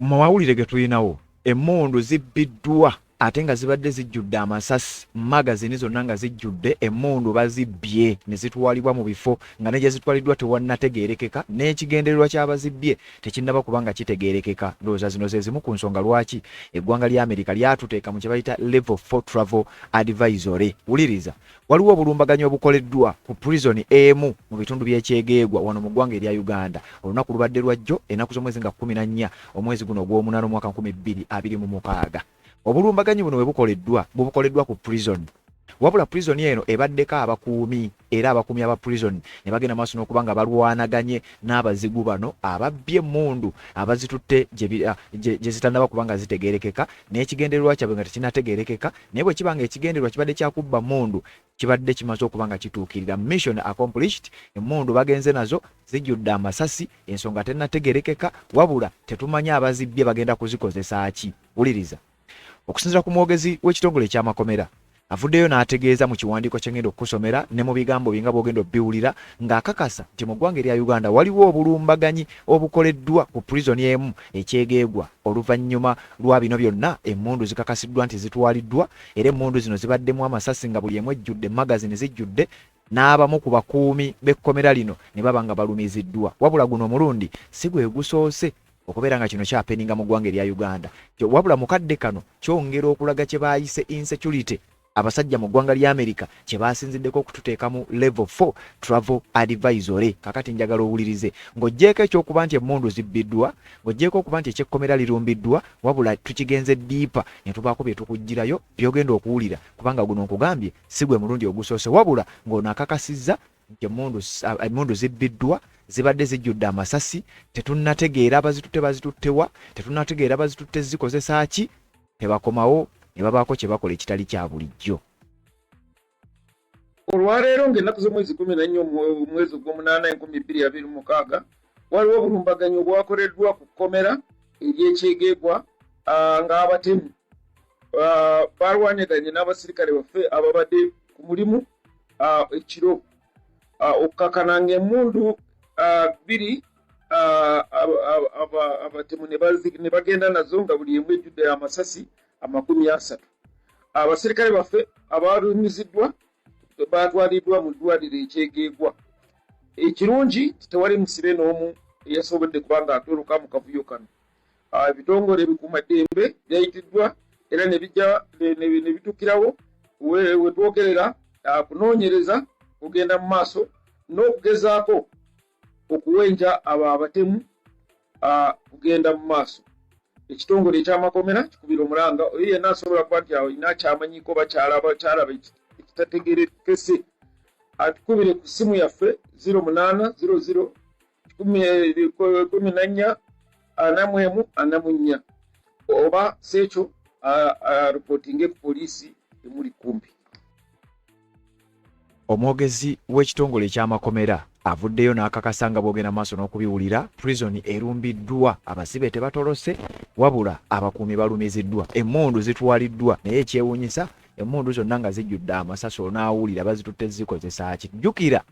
Mu mawulire ge tulinawo, emmundu zibbiddwa ate nga zibadde zijjudde amasasi, magazini zonna nga zijjudde emmundu bazibbye ne zitwalibwa mu bifo nga ne gye zitwaliddwa tewannategeerekeka n'ekigendererwa ky'abazibbye tekinnaba kuba nga kitegeerekeka. Ndowooza zino ze zimu ku nsonga lwaki eggwanga lya Amerika lyatuteeka mu kye bayita level 4 travel advisory. Wuliriza, waliwo obulumbaganyi obukoleddwa ku prison emu mu bitundu by'e Kyegeegwa wano mu ggwanga erya Uganda. Olunaku lubadde lwa jjo, ennaku z'omwezi nga 14 omwezi guno ogw'omunaana omwaka 2026. Obulumbaganyi buno we bukoleddwa, bubukoleddwa ku prison. Wabula prison eno ebaddeko abakuumi era abakuumi aba prison ne bagenda maaso n'okuba nga balwanaganye n'abazigu bano ababbye emmundu abazitutte gye zitannaba kuba nga zitegeerekeka n'ekigendererwa kyabwe nga tekinategeerekeka. Naye bwe kiba nga ekigendererwa kibadde kya kubba mmundu, kibadde kimaze okuba nga kituukirira, mission accomplished. Emmundu bagenze nazo zijjudde amasasi, ensonga tennategeerekeka, wabula tetumanyi abazibbye bagenda kuzikozesa ki. Wuliriza, okusinziira ku mwogezi w'ekitongole eky'amakomera, avuddeyo n'ategeeza mu kiwandiiko kye ngenda okukusomera ne mu bigambo bye nga bw'ogenda obiwulira, ng'akakasa nti mu ggwanga erya Uganda waliwo obulumbaganyi obukoleddwa ku prison emu e Kyegeegwa. Oluvannyuma lwa bino byonna, emmundu zikakasiddwa nti zitwaliddwa era emmundu zino zibaddemu amasasi nga buli emu ejjudde magazini zijjudde, n'abamu ku bakuumi b'ekkomera lino ne baba nga balumiziddwa. Wabula guno omulundi si gwe gusoose okubeera nga kino kyahappeninga mu ggwanga erya Uganda, wabula mu kadde kano kyongera okulaga kye baayise insecurity abasajja mu ggwanga lya America kye basinziddeko okututeeka mu level 4 travel advisory. Kakati njagala owulirize, ng'oggyeeko ekyokuba nti emmundu zibbiddwa, ng'oggyeeko okuba nti ekyekkomera lirumbiddwa, wabula tukigenze deeper ne tubaako bye tukuggyirayo by'ogenda okuwulira, kubanga guno nkugambye si gwe mulundi ogusoose. Wabula ng'ono akakasizza nti emmundu zibbiddwa, zibadde zijjudde amasasi, tetunnategeera abazitutte bazituttewa, tetunnategeera bazitutte zikozesa ki, tebakomawo ne babaako kye bakola ekitali kya bulijjo. Olwaleero ng'ennaku z'omwezi 14 omwezi ogw'omunaana 2026, waliwo obulumbaganyi obwakoleddwa ku kkomera ery'Ekyegeegwa ng'abatemu balwanaganye n'abasirikale baffe ababadde ku mulimu ekiro, okukakana ng'emmundu bbiri abatemu ne bagenda nazo nga buli emu ejjudde amasasi 30. Abasirikale baffe abalumiziddwa batwaliddwa mu ddwaliro Ekyegeegwa. Ekirungi, tewali musibe n'omu eyasobodde kubanga atoloka mu kavuyo kano. Ebitongole ebikuumaddembe byayitiddwa era ne bijja ne bituukirawo we twogerera. Kunoonyereza kugenda mu maaso n'okugezaako okuwenja abo abatemu kugenda mu maaso. Ekitongole ekyamakomera kikubira omulanga oyo yenna asobola kuba nti alina kyamanyiko oba kyalaba ekitategerekese, atukubire ku ssimu yaffe 0800 14 41 44, oba si ekyo areportinge ku poliisi emuli kumpi. Omwogezi w'ekitongole ekyamakomera avuddeyo n'akakasa nga bwogenda maaso n'okubiwulira, prison erumbiddwa, abasibe tebatolose, wabula abakuumi balumiziddwa, emmundu zitwaliddwa. Naye ekyewuunyisa, emmundu zonna nga zijjudde amasasi, onaawulira bazitutte zikozesa ki? Jjukira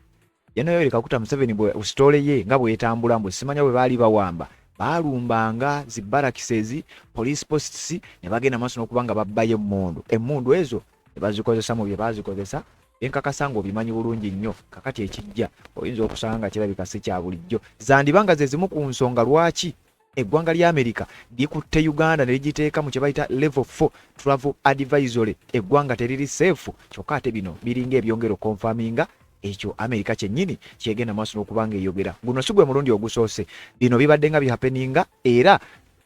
Yoweri Kaguta Museveni bwe story ye nga bwetambula, mbu simanya bwe baali bawamba, baalumbanga zi barracks, ezi police posts, ne bagenda maaso n'okuba nga babbayo emmundu, emmundu ezo ne bazikozesa mu bye baazikozesa. Enkakasa ng'obimanyi bulungi nnyo. Kakati ekijja oyinza okusanga nga kirabika si kya bulijjo, zandiba nga ze zimu ku nsonga lwaki eggwanga lya Amerika likutte Uganda ne ligiteeka mu kye bayita level 4 travel advisory. Eggwanga teriri safe, kyokka ate bino biringa ebyongera okuconfirminga ekyo Amerika kyennyini kyegenda maaso n'okuba nga eyogera. Guno si gwe mulundi ogusoose bino bibadde nga bihappeninga, era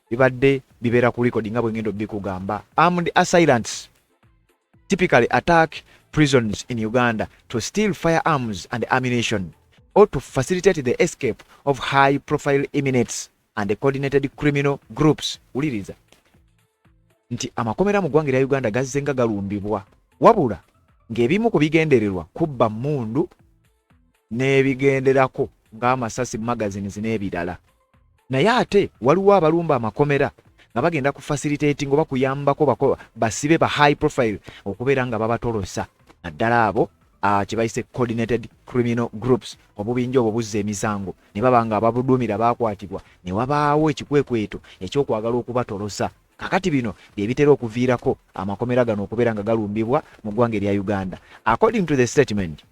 bibadde bibeera ku record nga bwe ngenda obikugamba. Armed assailants typically attack prisons in Uganda to steal firearms and ammunition or to facilitate the escape of high profile inmates and coordinated criminal groups. Wuliriza nti amakomera mu ggwanga erya Uganda gazze nga galumbibwa, wabula ng'ebimu ku bigendererwa kubba mmundu n'ebigenderako ng'amasasi, magazines n'ebirala. Naye ate waliwo abalumba amakomera nga bagenda ku facilitating oba kuyambako basibe ba high profile okubeera nga babatolosa, naddala abo. Kye bayise coordinated criminal groups, obubinja obwo buzza emisango ne baba nga ababuduumira baakwatibwa ne wabaawo ekikwekweto ekyokwagala okubatolosa. Kakati bino bye bitera okuviirako amakomera gano okubeera nga galumbibwa mu ggwanga erya Uganda. According to the statement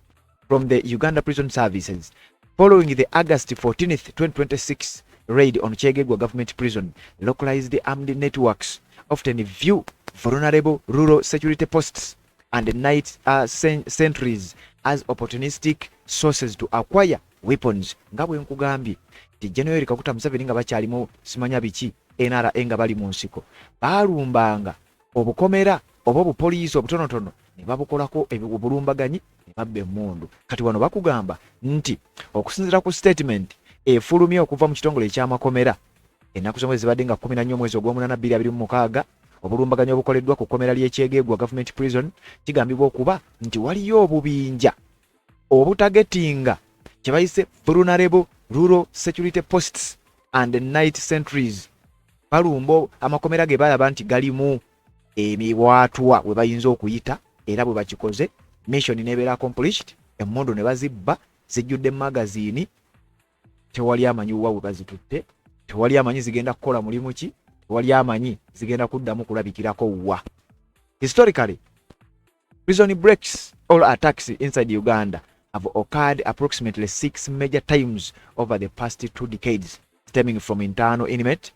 from the Uganda Prison Services, following the August 14th 2026 raid on Kyegegwa Government Prison, localized armed networks often view vulnerable rural security posts and night sentries as opportunistic sources to acquire weapons. Nga bwe nkugambye nti General Yoweri Kaguta Museveni nga bakyalimu simanya biki NRA nga bali mu nsiko, baalumbanga obukomera oba obupoliisi obutonotono ne babukolako obulumbaganyi ne babba emmundu. Kati wano bakugamba nti okusinziira ku statement efulumye okuva mu kitongole eky'amakomera ennaku z'omwezi zibadde nga 14 omwezi ogw'omunaana 2026, obulumbaganyi obukoleddwa ku kkomera ly'e Kyegegwa Government Prison kigambibwa okuba nti waliyo obubinja obutagetinga kye bayise vulnerable rural security posts and night sentries. Balumba amakomera ge balaba nti galimu emiwaatwa we bayinza okuyita, era bwe bakikoze mission nebeera accomplished, emmundu ne bazibba zijjudde magazini. Tewali amanyi wa we bazitutte, tewali amanyi zigenda kukola mulimu ki, tewali amanyi zigenda kuddamu kulabikirako wa. Historically, prison breaks or attacks inside Uganda have occurred approximately six major times over the past 2 decades, stemming from internal inmate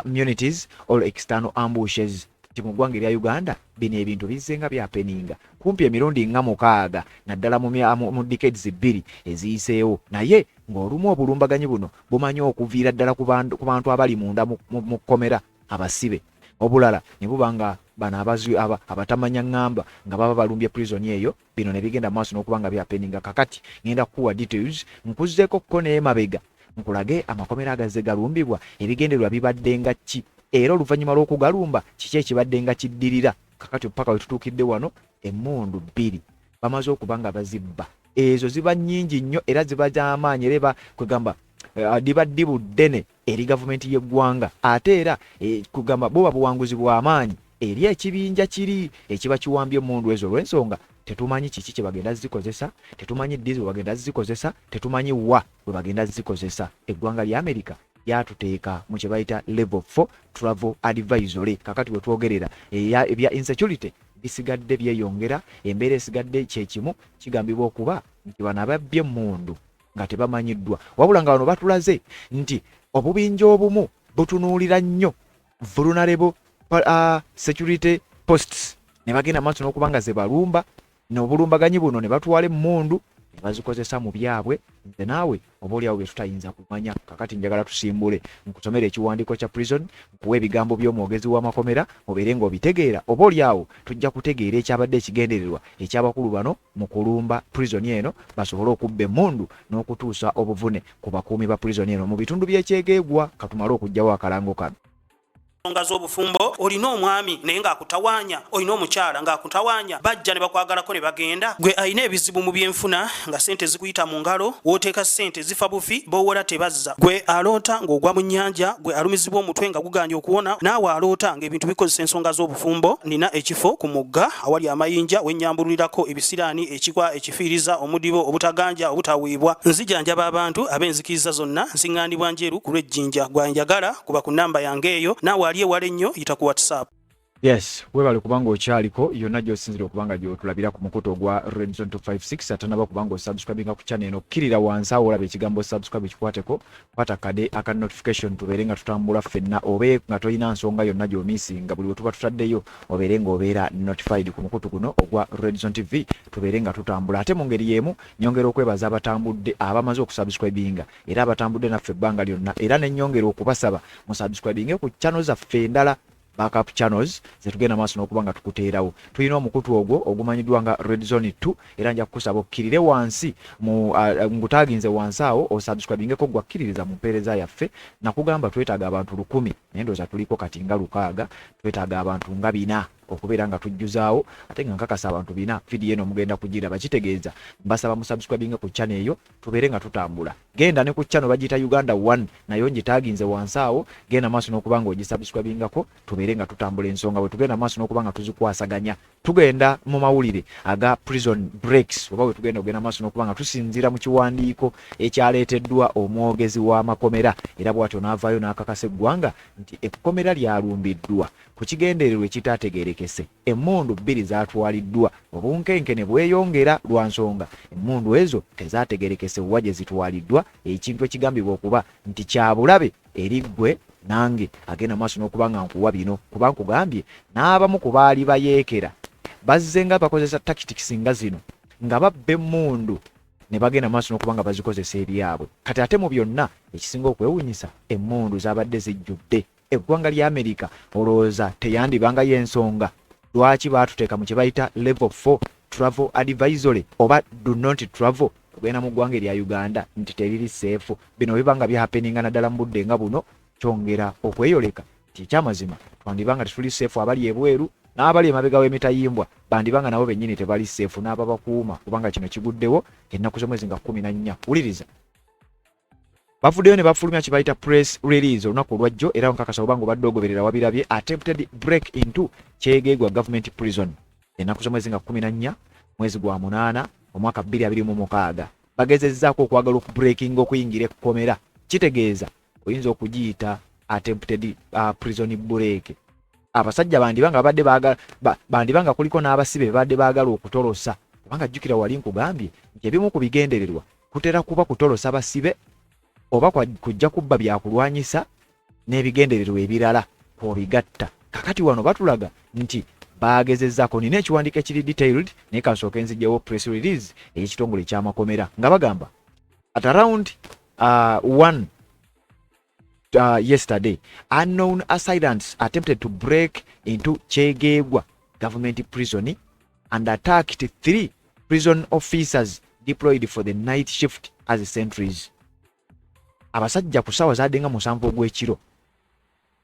mutinies or external ambushes. Nti mu ggwanga erya Uganda bino ebintu bizze nga byahappeninga kumpi emirundi nga 6, naddala mu decades 2 eziyiseewo, naye ng'olumu obulumbaganyi buno bumanyi okuviira ddala ku bantu abali munda mu kkomera abasibe, obulala ne buba nga bano abatamanya ŋŋamba nga baba balumbye prison eyo. Bino ne bigenda maaso n'okuba nga byahappeninga. Kakati ngenda kukuwa details, nkuzzeeko kko n'emabega nkulage amakomera agazze galumbibwa, ebigendererwa bibadde nga ki, era oluvannyuma lw'okugalumba kiki ekibadde nga kiddirira. Kakati paka we tutuukidde wano, emmundu bbiri bamaze okuba nga bazibba. Ezo ziba nnyingi nnyo era ziba z'amaanyi, era eba kwegamba liba ddibu ddene eri gavumenti y'eggwanga, ate era kugamba buba buwanguzi bw'amaanyi eri ekibinja kiri ekiba kiwambye emmundu ezo, olw'ensonga tetumanyi kiki kye bagenda zikozesa, tetumanyi ddi bwe bagenda zikozesa, tetumanyi wa bwe bagenda zikozesa. Eggwanga lya America lyatuteeka mu kye bayita level 4 travel advisory. Kakati we twogerera ebya insecurity bisigadde byeyongera, embeera esigadde kyekimu. Kigambibwa okuba nti bano ababbye emmundu nga tebamanyiddwa, wabula nga bano batulaze nti obubinja obumu butunuulira nnyo vulnerable security posts ne bagenda maaso n'okuba nga ze balumba n'obulumbaganyi buno ne batwala emmundu ne bazikozesa mu byabwe, nze naawe oba oliawo bye tutayinza kumanya. Kakati njagala tusimbule nkusomera ekiwandiiko kya prison, nkuwa ebigambo by'omwogezi w'amakomera, obeere ng'obitegeera. Oba oliawo tujja kutegeera ekyabadde ekigendererwa eky'abakulu bano mu kulumba prison eno, basobole okubba emmundu n'okutuusa obuvune ku bakuumi ba prison eno mu bitundu by'e Kyegegwa. Katumale okuggyawo akalango kano. Ensonga z'obufumbo, olina omwami naye ng'akutawaanya, olina omukyala ng'akutawaanya, bajja ne bakwagalako ne bagenda. Gwe alina ebizibu mu byenfuna nga ssente zikuyita mu ngalo, w'oteeka ssente zifa bufi, b'owola tebazza. Gwe aloota ng'ogwa mu nnyanja, gwe alumizibwa omutwe nga gugaanye okuwona, naawe aloota ng'ebintu bikozesa ensonga z'obufumbo, nina ekifo ku mugga awali amayinja wennyambululirako ebisiraani, ekikwa, ekifiiriza, omudibo, obutaganja, obutaweebwa. Nzijanjaba abantu ab'enzikiriza zonna, nsiŋŋaanibwa Njeru ku lw'Ejjinja. Gwanjagala kuba ku nnamba yange eyo, naawe ali ewala ennyo yita ku WhatsApp. Yes, webale kubanga okyaliko yonna gy'osinzira okuba nga gy'otulabira ku mukutu ogwa Redzone 256. Atanaba kubanga osubscribinga ku channel eno, kkirira wansi awo olaba ekigambo subscribe, kikwateko, kwata kade aka notification, tubeere nga tutambula ffenna, obe nga tolina nsonga yonna gy'omissinga. Buli we tuba tutaddeyo obeere ng'obeera notified ku mukutu guno ogwa Redzone TV, tubeere nga tutambula. Ate mu ngeri y'emu nyongera okwebaza abatambudde, abamaze okusubscribinga era abatambudde naffe ebbanga lyonna, era nenyongera okubasaba musubscribinge ku channel zaffe endala, backup channels zetugenda maaso n'okuba nga tukuteerawo. Tulina omukutu ogwo ogumanyiddwa nga Red Zone 2, era nja kukusaba okkirire wansi mu ngutaginze wansi awo osubscribingeko gwakkiririza mu mpeereza yaffe. Nakugamba twetaaga abantu 1000, naye ndowooza tuliko kati nga 600. Twetaaga abantu nga 400. okubeera nga tujjuzaawo ate nga nkakasa abantu bina vidiyo eno mugenda kugiraba kitegeeza mbasaba musubscribinge ku channel eyo tubeere nga tutambula genda ne ku channel bagiyita Uganda One nayo ngitaaginze wansi awo genda maaso n'okuba nga ogisubscribingako tubeere nga tutambula ensonga bwe tugenda maaso n'okuba nga tuzikwasaganya tugenda mu mawulire aga prison breaks oba bwe tugenda okugenda maaso n'okuba nga tusinziira mu kiwandiiko ekyaleeteddwa omwogezi w'amakomera era bw'atyo n'avaayo n'akakasa eggwanga nti ekkomera lyalumbiddwa ku kigendererwa ekitaategeerekese emmundu bbiri zaatwaliddwa obunkenke ne bweyongera lwa nsonga emmundu ezo tezaategeerekese wa gye zitwaliddwa ekintu ekigambibwa okuba nti kya bulabe eri ggwe nange agenda maaso n'okuba nga nkuwa bino kuba nkugambye n'abamu ku baali bayeekera bazze nga bakozesa tactics nga zino nga babba emmundu ne bagenda maaso n'okuba nga bazikozesa ebyabwe kati ate mu byonna ekisinga okwewunyisa emmundu zaabadde zijjudde eggwanga lya Amerika olowooza teyandibanga y'ensonga lwaki baatuteeka mu kye bayita level 4 travel advisory oba do not travel kugenda mu ggwanga erya Uganda nti teriri seefu. Bino biba nga byahapeninga naddala mu budde nga buno kyongera okweyoleka nti ekyamazima twandiba nga tetuli seefu abali ebweru n'abali emabega w'emitayimbwa bandiba nga nabo bennyini tebali seefu n'ababakuuma kubanga kino kiguddewo ennaku z'omwezi nga 14. Wuliriza. Bavuddeyo ne bafulumya kye bayita press release olunaku olwajjo era nkakasa oba ng'obadde ogoberera wabirabye attempted break into Kyegegwa government prison ennaku z'omwezi nga 14 mwezi gwa munaana omwaka 2026 bagezezzaako okwagala okubreakinga okuyingira ekkomera kitegeeza oyinza okugiyita attempted prison break abasajja bandiba nga babadde baagala bandiba nga kuliko n'abasibe babadde baagala okutolosa kubanga jjukira wali nkugambye nti ebimu ku bigendererwa kutera kuba kutolosa basibe oba kujja kubba byakulwanyisa n'ebigendererwa ebirala kw'obigatta kakati wano batulaga nti baagezezzaako nina ekiwandiiko ekiri detailed naye kansooke nzigyewo press release ey'ekitongole eky'amakomera nga bagamba at around 1 yesterday unknown assailants attempted to break into Kyegegwa government prison and attacked 3 prison officers deployed for the night shift as sentries. Abasajja ku ssaawa zaadde nga 7 ogw'ekiro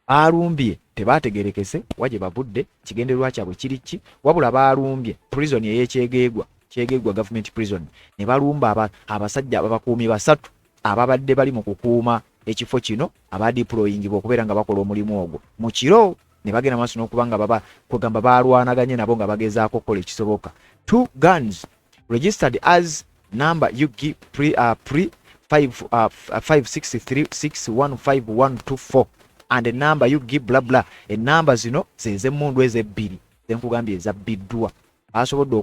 baalumbye tebaategerekese wa gye bavudde kigendererwa kyabwe kiri ki wabula baalumbye prison ey'ekyegegwa Kyegegwa government prison ne balumba abasajja abakuumi basatu ababadde bali mu kukuuma ekifo kino abadeployingibwa okubeera nga bakola omulimu ogwo mu kiro ne bagenda maaso n'okuba nga baba kwegamba baalwanaganye nabo nga bagezaako okukola ekisoboka. 2 guns registered as number UG pre 5 563615124 and number UG bla bla enamba zino zez'emmundu ezebbiri zenkugambye ezabbiddwa basobodde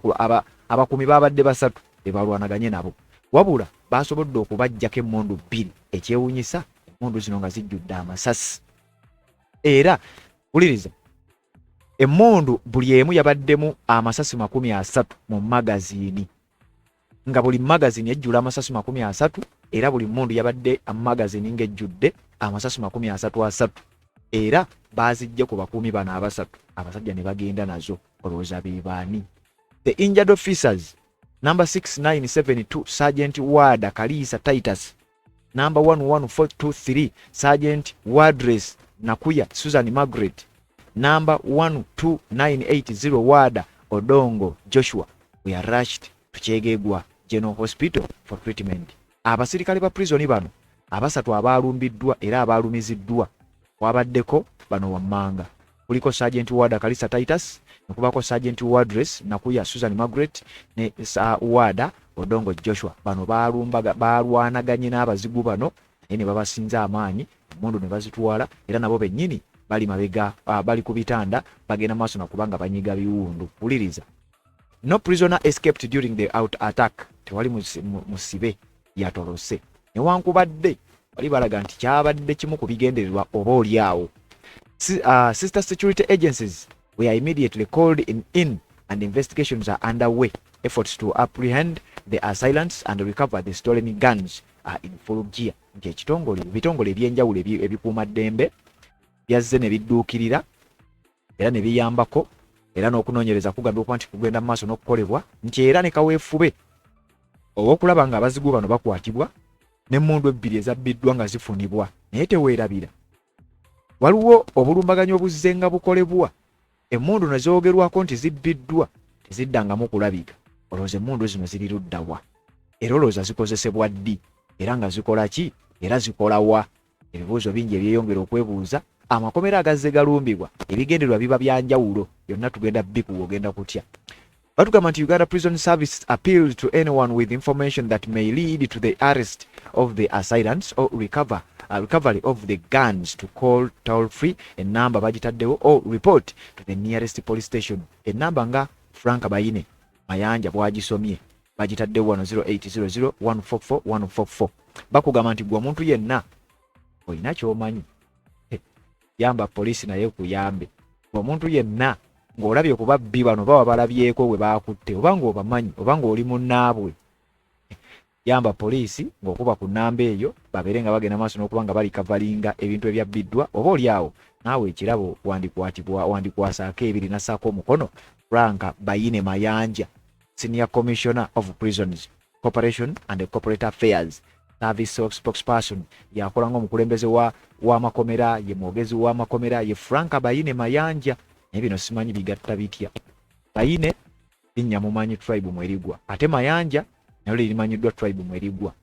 abakuumi babadde basatu be balwanaganye nabo wabula basobodde okubaggyako emmundu bbiri ekyewuunyisa emmundu zino nga zijjudde amasasi era wuliriza emmundu buli emu yabaddemu amasasi 30 mu magaziini nga buli magazini ejjula amasasi 30 era buli mmundu yabadde amagazini ng'ejjudde amasasi 33 era baazijje ku bakuumi bano abasatu abasajja ne bagenda nazo olowooza be baani. The injured officers number 6972 Sergeant Wada Kalisa Titus, number 11423 Sergeant Wardress Nakuya Susan Margaret, number 12980 Wada Odongo Joshua were rushed to Kyegegwa General Hospital for treatment. Abasirikale ba prison bano abasatu abaalumbiddwa era abaalumiziddwa kwabaddeko bano wammanga kuliko Sergeant Wada Kalisa Titus ne kubaako Sergeant Wardress Nakuya Susan Margaret ne Wada Odongo Joshua. Bano baalwanaganye n'abazigu bano naye ne babasinza amaanyi emmundu ne bazitwala era nabo bennyini bali mabega bali ku bitanda bagenda maaso nakubanga banyiga biwundu. Wuliriza. No prisoner escaped during the out attack. Tewali musibe yatolose newankubadde bali balaga nti kyabadde kimu ku bigendererwa oba oli awo. Sister security agencies were immediately called in and investigations are underway. Efforts to apprehend the assailants and recover the stolen guns are in full gear. Nti ekitongole ebitongole ebyenjawulo ebikuumaddembe byazze ne bidduukirira era ne biyambako era n'okunoonyereza kugambibwa okuba nti kugenda mu maaso n'okukolebwa nti era ne kaweefube ow'okulaba ng'abazigu bano bakwatibwa n'emmundu ebbiri ezabbiddwa nga zifunibwa naye teweerabira waliwo obulumbaganyi obuzze nga bukolebwa Emmundu ne zoogerwako nti zibbiddwa teziddangamu kulabika. Olowooza emmundu zino ziri ludda wa? Era olowooza zikozesebwa ddi? Era nga zikola ki? Era zikola wa? Ebibuuzo bingi ebyeyongera okwebuuza. Amakomera agazze galumbibwa ebigendererwa biba bya njawulo. Byonna tugenda bikuwa ogenda kutya. Batugamba nti Uganda Prison Service appealed to anyone with information that may lead to the arrest of the assailants or recovery of the guns to call toll free enamba bagitaddewo or report to the nearest police station. Enamba nga Frank Bayine Mayanja bwagisomye bagitaddewo wano 0800 144 144. Bakugamba nti gwe omuntu yenna olina ky'omanyi, yamba poliisi naye kuyambe. Omuntu yenna ng'olabye ku babbi bano bawa balabyeko bwe baakutte oba ng'obamanyi oba ng'oli munnaabwe, yamba poliisi ng'okuba ku nnamba eyo babeere nga bagenda maaso n'okuba nga balikavalinga ebintu ebyabbiddwa oba oli awo naawe ekirabo wandikwatibwa wandikwasaako ebiri nassaako omukono. Frank Bayine Mayanja, Senior Commissioner of Prisons, Corporation and Corporate Affairs Service spokesperson, yakola ng'omukulembeze w'amakomera, ye mwogezi w'amakomera, ye Frank Bayine Mayanja. Naye bino simanyi bigatta bitya. Bayine linnya mumanyi tribe mwerigwa, ate Mayanja nalyo lirimanyiddwa tribe mwerigwa.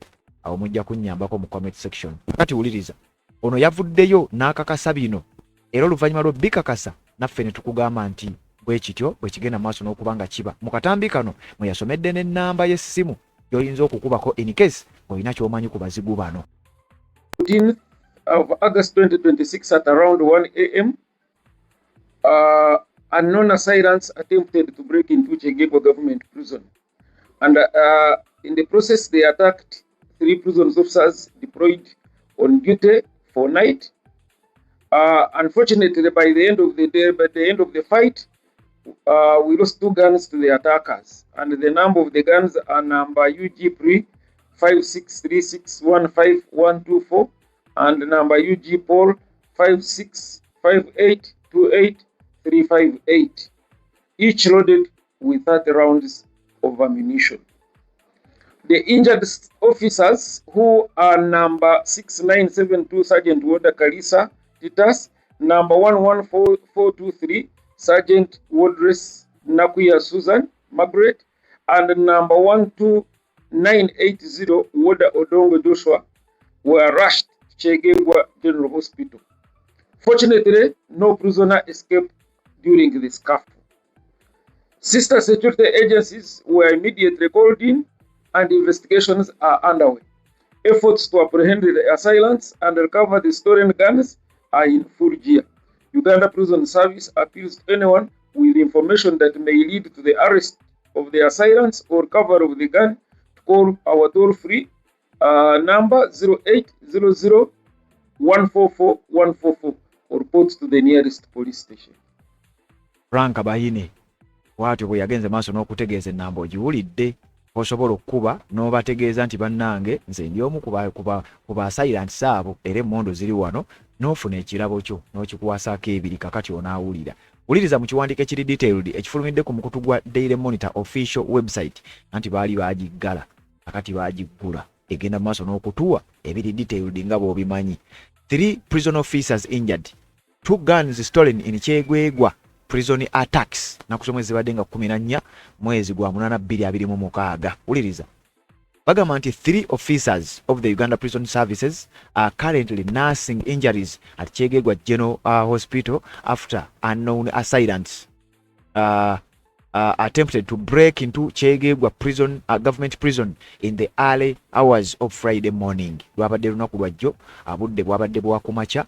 Awo mujja kunnyambako mu comment section. Kati wuliriza, ono yavuddeyo n'akakasa bino, era oluvannyuma lw'obikakasa naffe ne tukugamba nti bwe kityo bwe kigenda maaso n'okuba nga kiba. Mu katambi kano mwe yasomedde n'ennamba y'essimu gy'oyinza okukubako in case ng'olina ky'omanyi ku bazigu bano. 14th of August 2026 at around 1 a.m., unknown assailants attempted to break into Kyegegwa government prison. And in the process, they attacked three prison officers deployed on duty for night. Unfortunately, by the end of the day, by the end of the fight, we lost two guns to the attackers. And the number of the guns are number UG pre 563615124 and number UG Paul 565828358, each loaded with 30 rounds of ammunition. The injured officers, who are number 6972 Sergeant Woda Kalisa Titus, number 114423 Sergeant Wardress Nakuya Susan Margaret, and number 12980 Woda Odongo Joshua, were rushed to Kyegegwa General Hospital. Fortunately, no prisoner escaped during the scuffle. Sister security agencies were immediately called in and investigations are underway. Efforts to apprehend the assailants and recover the stolen guns are in full gear. Uganda Prison Service appeals to anyone with information that may lead to the arrest of the assailants or recovery of the gun to call our toll-free number 0800 144 144 or report to the nearest police station. Frank Bayine bw'atyo bwe yagenze maaso n'okutegeeza. Ennamba ogiwulidde, osobola okukuba n'obategeeza nti bannange nze ndi omu ku ba assailants abo era emmundu ziri wano, n'ofuna ekirabo kyo n'okikwasaako ebiri. Kakati onaawulira, wuliriza mu kiwandiiko ekiri detailed ekifulumidde ku mukutu gwa Daily Monitor official website, anti baali baagiggala, kakati baagiggula, egenda mu maaso n'okutuwa ebiri detailed nga bw'obimanyi. Three prison officers injured, two guns stolen in Kyegegwa prison attacks. Naku z'omwezi zibadde nga 14 mwezi gwa 8 2026. Wuliriza, bagamba nti three officers of the Uganda Prison Services are currently nursing injuries at Kyegegwa General Hospital after unknown assailants attempted to break into Kyegegwa prison, government prison in the early hours of Friday morning. Lwabadde lunaku lwajjo, abudde bwabadde bwakumakya,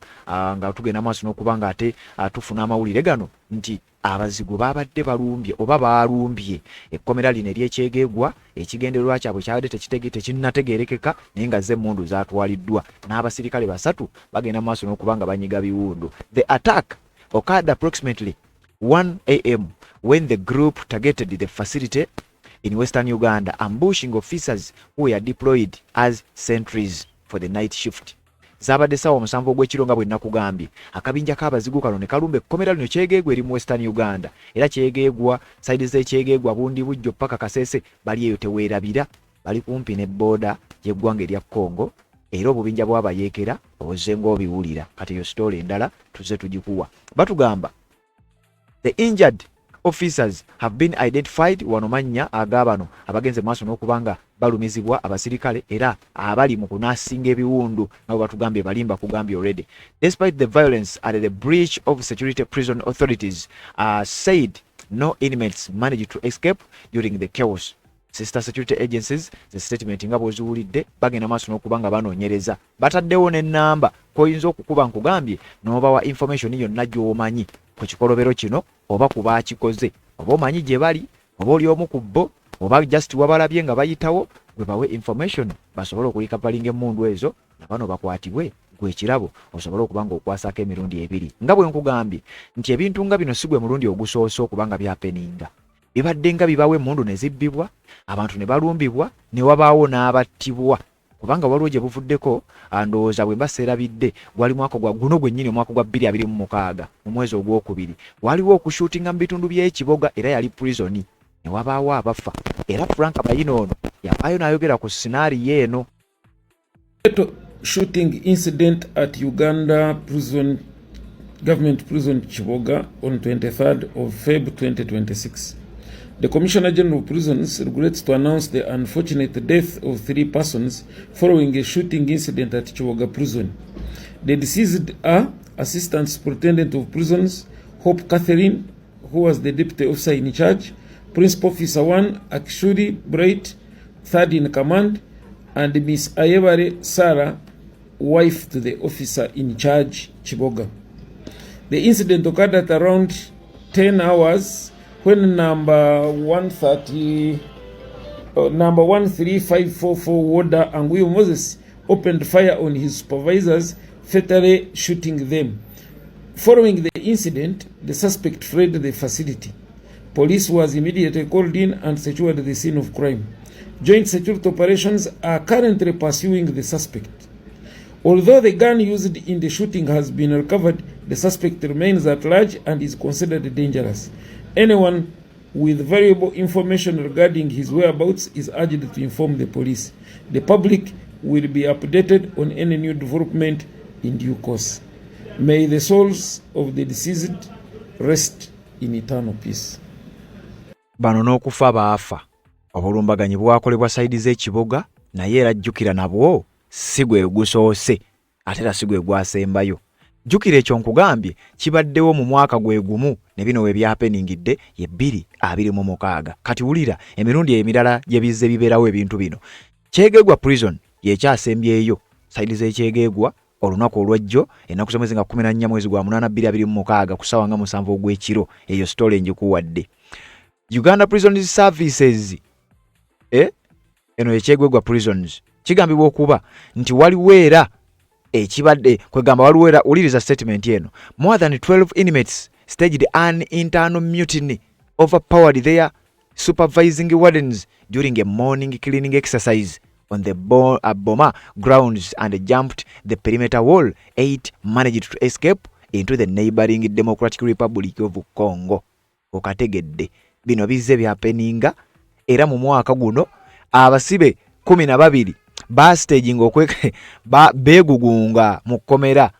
nga tugenda maaso n'okuba nga ate tufuna amawulire gano nti abazigu babadde balumbye oba baalumbye ekkomera lino ery'eKyegegwa. Ekigendererwa kyabwe kyabadde tekinnategeerekeka, naye nga ze emmundu zaatwaliddwa n'abasirikale basatu bagenda maaso n'okuba nga banyiga biwundu. The attack occurred approximately 1 a.m. when the group targeted the facility in western Uganda, ambushing officers who were deployed as sentries for the night shift. Zabadde ssaawa 7 ogw'ekiro nga bwe nakugambye, akabinja k'abazigu kano ne kalumba ekkomera lino Kyegegwa eri mu western Uganda. Era Kyegegwa, side z'eKyegegwa, bundi bujjo paka Kasese bali eyo, teweerabira bali kumpi ne border y'eggwanga erya Congo. Era obubinja bw'abayeekera ozze ng'obiwulira. Kati eyo story endala tuzze tugikuwa. Batugamba the The injured officers have been identified. Wano mannya ag'abano abagenze maaso n'okuba nga balumizibwa abasirikale era abali mu kunasinga ebiwundu nga bwe batugambye balimba kugambye already. Despite the violence and the breach of security, prison authorities said no inmates managed to escape during the chaos. Sister security agencies, the statement nga bw'oziwulidde, bagenda maaso n'okuba nga banoonyereza. Bataddewo n'ennamba kw'oyinza okukuba, nkugambye, n'obawa information yonna gy'omanyi ku kikolobero kino oba ku baakikoze, oba omanyi gye bali, oba oli omu ku bo, oba just wabalabye nga bayitawo, gwe bawe information basobole okurecoveringa emmundu ezo na bano bakwatibwe. Gwe ekirabo osobole okuba nga okwasako emirundi ebiri. Nga bwe nkugambye nti ebintu nga bino si gwe mulundi ogusoose okuba nga byahappeninga. Bibadde nga bibawo, emmundu ne zibbibwa, abantu ne balumbibwa, ne wabaawo n'abattibwa, kubanga waliwo gye buvuddeko, ndowooza bwe mba seerabidde, gwali mwaka gwa guno gwennyini, omwaka gwa 2026 mu mwezi ogwokubiri, waliwo okushootinga mu bitundu by'ekiboga, era yali prison, ne wabaawo abafa. Era Frank Bayina ono yavaayo n'ayogera ku scenario eno. Shooting incident at Uganda Prison, Government Prison Kiboga on 23rd of Feb 2026. The Commissioner General of Prisons regrets to announce the unfortunate death of three persons following a shooting incident at Kiboga Prison. The deceased are Assistant Superintendent of Prisons Hope Catherine, who was the deputy officer in charge, Principal Officer 1 Akshuri Bright, third in command, and Miss Ayebare Sarah, wife to the officer in charge, Kiboga. The incident occurred at around 10 hours when number 130, number 13544 warder Anguyo Moses opened fire on his supervisors, fatally shooting them. Following the incident, the suspect fled the facility. Police was immediately called in and secured the scene of crime. Joint security operations are currently pursuing the suspect. Although the gun used in the shooting has been recovered, the suspect remains at large and is considered dangerous. Anyone with valuable information regarding his whereabouts is urged to inform the police. The public will be updated on any new development in due course. May the souls of the deceased rest in eternal peace. Bano n'okufa baafa. Obulumbaganyi bwakolebwa side z'ekiboga, naye era jjukira nabwo si gwe gusoose ate era si gwe gwasembayo. Jjukira ekyo nkugambye kibaddewo mu mwaka gwe gumu ne bino we byahappeningidde, ye 2026. Kati wulira emirundi emirala gye bizze bibeerawo ebintu bino. Kyegegwa Prison yekyasembyeyo, side z'ekyegeegwa, olunaku olwajjo, ennaku z'omwezi nga 14 mwezi gwa 8 2026, ku ssaawa nga 7 ogw'ekiro. Eyo story njikuwadde. Uganda Prison Services, eno ekyegwegwa Prisons, kigambibwa okuba nti waliwo era ekibadde kwegamba waliwo era, wuliriza statement eno: more than 12 inmates staged an internal mutiny, overpowered their supervising wardens during a morning cleaning exercise on the Boma grounds and jumped the perimeter wall. Eight managed to escape into the neighboring Democratic Republic of Congo. Okategedde, bino bizze byahappeninga. Era mu mwaka guno abasibe 12 bastaginga beegugunga mu kkomera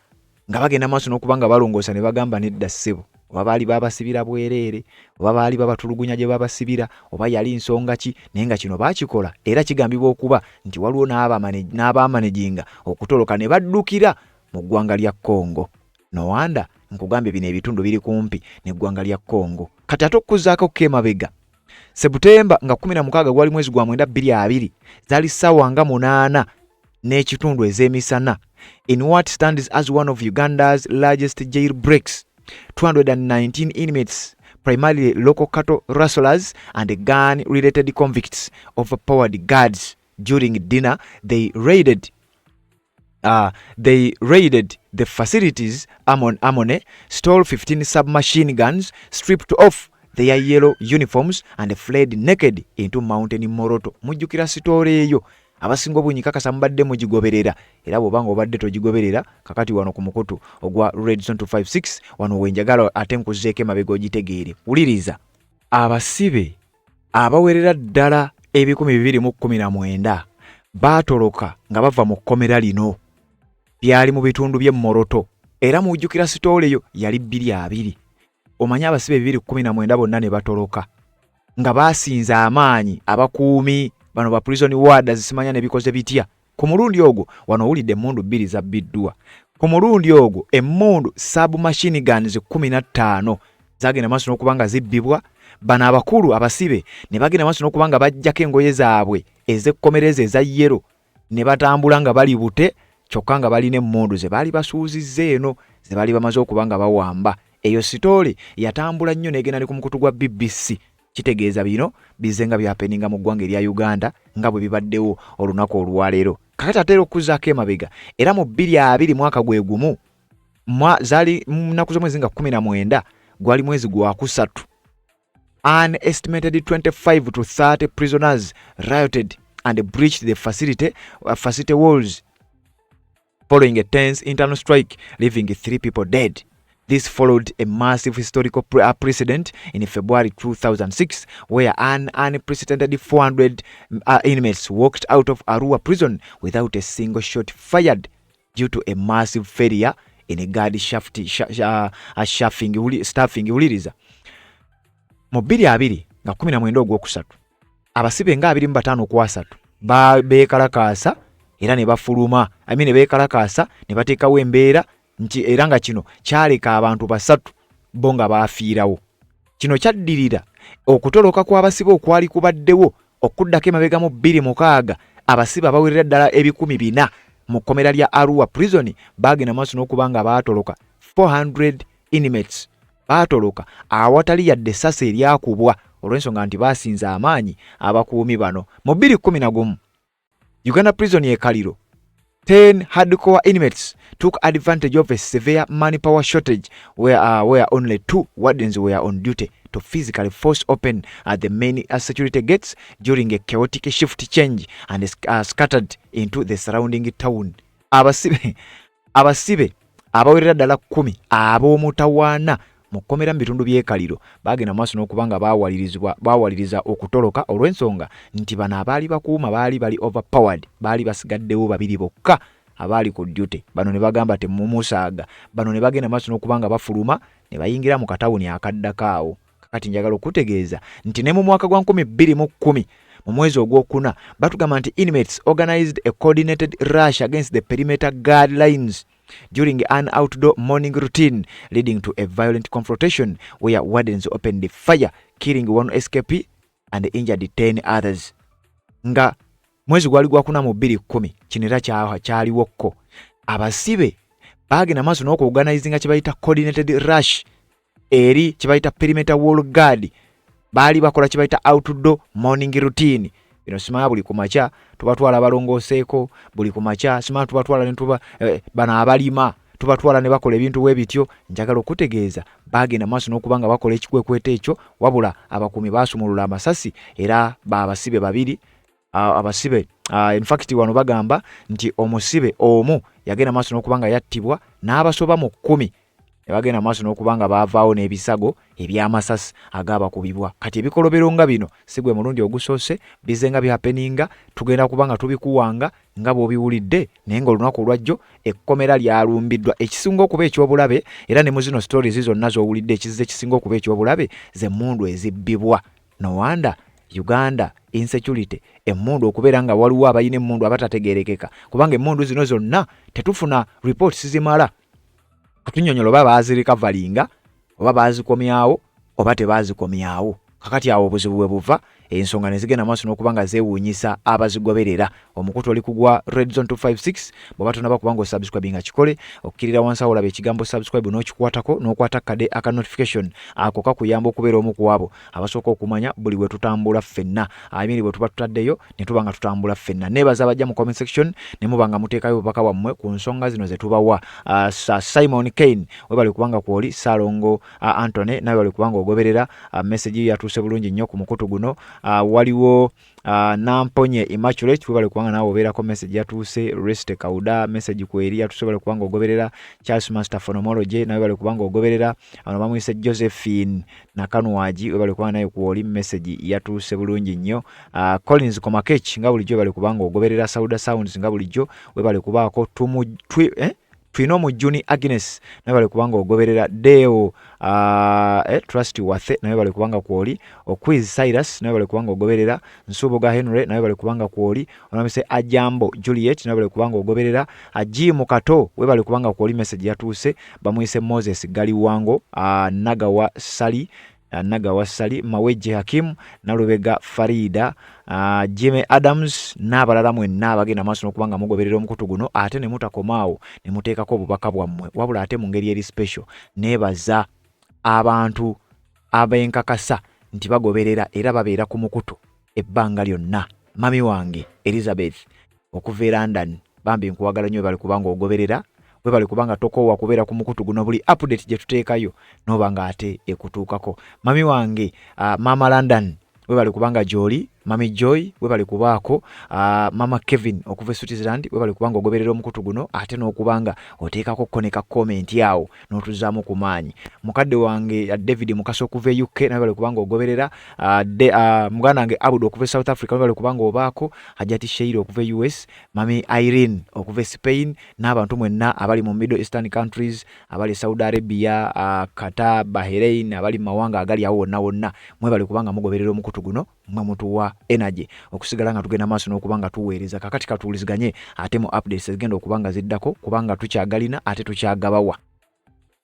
nga bagenda maaso n'okuba nga balongoosa, ne bagamba nedda ssebo, oba baali babasibira bwereere, oba baali babatulugunya gye babasibira, oba yali nsonga ki, naye nga kino baakikola. Era kigambibwa okuba nti waliwo n'abamanaginga okutoloka ne baddukira mu ggwanga lya Congo. Nowanda nkugambye bino ebitundu biri kumpi n'eggwanga lya Congo. Kati ate okuzzaako ko emabega, Sebutemba nga 16, gwali mwezi gwa 9 2020, zaali ssaawa nga 8:30 ez'emisana. In what stands as one of Uganda's largest jail breaks, 219 inmates, primarily local cattle rustlers and gun related convicts, overpowered guards during dinner. They raided the facilities ammo, stole 15 submachine guns, stripped off their yellow uniforms and fled naked into Mountain Moroto. Mujjukira story eyo, abasinga obungi kakasa mubadde mugigoberera, era bw'oba nga obadde togigoberera, kakati wano ku mukutu ogwa Redson 256 wano wenjagala ate nkuzeeko emabega ogitegeere. Wuliriza, abasibe abawerera ddala 219 baatoloka nga bava mu kkomera lino, byali mu bitundu by'e Moroto. Era mujjukira story eyo yali 20. Omanyi abasibe 219 bonna ne batoloka nga baasinza amaanyi abakuumi bano ba prison warders, simanya nebikoze bitya. Ku mulundi ogwo wano owulidde emmundu bbiri zabbiddwa. Ku mulundi ogwo emmundu submachine guns 15 zagenda maaso n'okuba nga zibbibwa. Bano abakulu abasibe ne bagenda maaso n'okuba nga bajjako engoye zaabwe ez'ekkomereza eza yero ne batambula nga bali bute, kyokka nga balina emmundu ze baali basuuzizza eno ze baali bamaze okuba nga bawamba. Eyo sitoole yatambula nnyo n'egenda ne ku mukutu gwa BBC. Kitegeeza bino bizze nga byapeninga mu ggwanga erya Uganda nga bwe bibaddewo olunaku olwaleero. Kakati ate era okuzaako emabega era mu 2020 mwaka gwe gumu zaali nnaku z'omwezi nga 19, gwali mwezi gwakusatu, an estimated 25 to 30 prisoners rioted and breached the facility walls following a tense internal strike, leaving three people dead. This followed a massive historical precedent in February 2006, where an unprecedented 400 inmates walked out of Arua prison without a single shot fired due to a massive failure in a guard shaft, staffing. Wuliriza, mu 2020 nga 19 ogwokusatu, abasibe nga 25 ku 30 beekalakaasa era ne bafuluma, I mean, ne beekalakaasa ne bateekawo embeera nti era nga kino kyaleka abantu basatu bo nga baafiirawo. Kino kyaddirira okutoloka kw'abasibe okwali kubaddewo okuddako emabega mu 2006. Abasibe abawerera ddala 400 mu kkomera lya Arua prison baagenda maaso n'okuba nga baatoloka. 400 inmates baatoloka awatali yadde essasi eryakubwa olw'ensonga nti baasinza amaanyi abakuumi bano. Mu 2011, Uganda prison e Kaliro, 10 hardcore inmates took advantage of a severe manpower shortage where only two wardens were on duty to physically force open the main security gates during a chaotic shift change and scattered into the surrounding town. Abasibe abawerera ddala 10 ab'omutawaana mu kkomera mu bitundu by'e Kaliro baagenda maaso n'okuba nga bawalirizibwa bawaliriza okutoloka olw'ensonga nti bano abaali bakuuma baali bali overpowered. Baali basigaddewo babiri bokka abaali ku duty. Bano ne bagamba temumusaaga. Bano ne bagenda maaso n'okuba nga bafuluma ne bayingira mu katawuni akaddako awo. Kakati njagala okutegeeza nti ne mu mwaka gwa 2010 mu mwezi ogwokuna batugamba nti inmates organized a coordinated rush against the perimeter guard lines during an outdoor morning routine, leading to a violent confrontation where wardens opened fire, killing one escapee and injured 10 others. Nga mwezi gwali gwakuna mu 2010, kino era kyaliwokko. Abasibe baagenda maaso n'okuorganizinga kye bayita coordinated rush eri kye bayita perimeter wall guard. Baali bakola kye bayita outdoor morning routine. Bino simanya buli kumakya tubatwala balongooseeko, buli kumakya simanya tubatwala ne tuba bano abalima tubatwala ne bakola ebintu bwe bityo. Njagala okutegeeza baagenda maaso n'okuba nga bakola ekikwekweto ekyo, wabula abakuumi baasumulula amasasi era babasibe babiri, abasibe, in fact wano bagamba nti omusibe omu yagenda maaso n'okuba nga yattibwa n'abasoba mu 10 ne bagenda maaso n'okuba nga baavaawo n'ebisago eby'amasasi agaabakubibwa. Kati ebikolobero nga bino si gwe mulundi ogusoose, bize nga bihappeninga. Tugenda kuba nga tubikuwanga nga bw'obiwulidde, naye ng'olunaku olwajjo ekkomera lyalumbiddwa. Ekisinga okuba ekyobulabe era ne mu zino stories zonna z'owulidde, ekizze ekisinga okuba ekyobulabe zemmundu ezibbibwa. No wonder Uganda insecurity, emmundu okubeera nga waliwo abalina emmundu abatategeerekeka, kubanga emmundu zino zonna tetufuna reports zimala kutunyonyola oba baazirecoveringa oba baazikomyawo oba tebazikomyawo. Kakati awo obuzibu bwe buva, ensonga ne zigenda maaso n'okuba nga zeewuunyisa abazigoberera. Omukutu oli kugwa Red Zone 256. Bw'oba tonaba kuba nga osubscribe nga kikole, okkirira wansi awo olaba ekigambo subscribe n'okikwatako n'okwata kade aka notification. Ako kakuyamba okubeera omu ku abo abasooka okumanya buli bwe tutambula ffenna, I mean bwe tuba tutaddeyo ne tuba nga tutambula ffenna. Neebaza abajja mu comment section ne muba nga muteekayo obubaka bwammwe ku nsonga zino ze tubawa. Simon Kane, webale kubanga kwoli. Saalongo Antony, nawe webale kubanga ogoberera. Message yatuuse bulungi nnyo ku mukutu guno. Waliwo Namponye Immaculate, webale kubanga naawe obeerako, message yatuuse. Rest Kauda, message kweri yatuuse, webale kubanga ogoberera. Charles Master Phonomology, nawe webale kubanga ogoberera. Ano bamuyise Josephine Nakanwagi, webale kubanga naye kwoli, message yatuuse bulungi nnyo. Collins Komakech, nga bulijjo webale kubanga ogoberera. Sauda Sounds, nga bulijjo webale kubaako. Tulina omujjuni Agnes, naye bali kubanga ogoberera. Deo Trust Wathe, naye bali kubanga kwoli. Okwiz Cyrus, naye bali kubanga ogoberera. Nsubuga Henry, naye bali kubanga kwoli. Onamise Ajambo Juliet, naye bali kubanga ogoberera. Ajimu Kato, webali kubanga kwoli. Message yatuuse, bamuyise Moses Galiwango, Nagawa Sali, Nagawa Sali, Mawejje Hakim, Nalubega Farida, Jimmy Adams n'abalala mwenna abagenda maaso n'okuba nga mugoberera omukutu guno, ate ne mutakomaawo ne muteekako obubaka bwammwe. Wabula ate mu ngeri eri special, neebaza abantu abenkakasa nti bagoberera era babeera ku mukutu ebbanga lyonna. Mami wange Elizabeth okuva e London, bambi nkuwagala nnyo, webale kubanga ogoberera, webale kubanga tokoowa kubeera ku mukutu guno, buli update gye tuteekayo n'oba nga ate ekutuukako. Mami wange Mama London, webale kubanga gy'oli. Mami Joy, webale kubaako. Mama Kevin okuva e Switzerland, webale kubanga ogoberera omukutu guno ate n'okubanga oteekako ko ne ka comment awo n'otuzaamu ku maanyi. Mukadde wange David Mukasa okuva e UK, nawe webale kubanga ogoberera. Muganda wange Abudu okuva e South Africa, webale kubanga obaako. Hajati Sheila okuva e US, Mami Irene okuva e Spain, n'abantu mwenna abali mu Middle Eastern countries, abali Saudi Arabia, Qatar, Bahrain, abali mu mawanga agali awo wonna wonna, mwebale kubanga mugoberera omukutu guno, mwe mutuwa energy okusigala nga tugenda maaso n'okuba nga tuweereza. Kakati katuwuliziganye ate mu updates ezigenda okuba nga ziddako, kubanga tukyagalina ate tukyagabawa.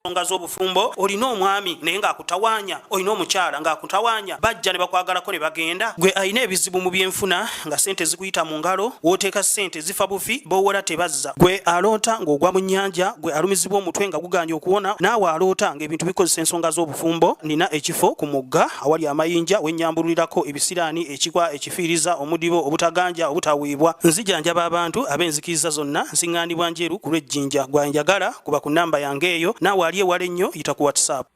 Ensonga z'obufumbo, olina omwami naye ng'akutawaanya, olina omukyala ng'akutawaanya, bajja ne bakwagalako ne bagenda. Gwe alina ebizibu mu byenfuna nga ssente zikuyita mu ngalo, w'oteeka ssente zifa bufi, b'owola tebazza. Gwe aloota ng'ogwa mu nnyanja, gwe alumizibwa omutwe nga gugaanye okuwona, naawe aloota ng'ebintu bikozesa ensonga z'obufumbo, nnina ekifo ku mugga awali amayinja we nnyambululirako ebisiraani, ekikwa, ekifiiriza, omudibo, obutaganja, obutaweebwa. Nzijanjaba abantu ab'enzikiriza zonna, nsiŋŋaanibwa Njeru ku lw'e Jinja. Gwe anjagala kuba ku nnamba yange eyo, naawe ali ewala ennyo yita ku WhatsApp.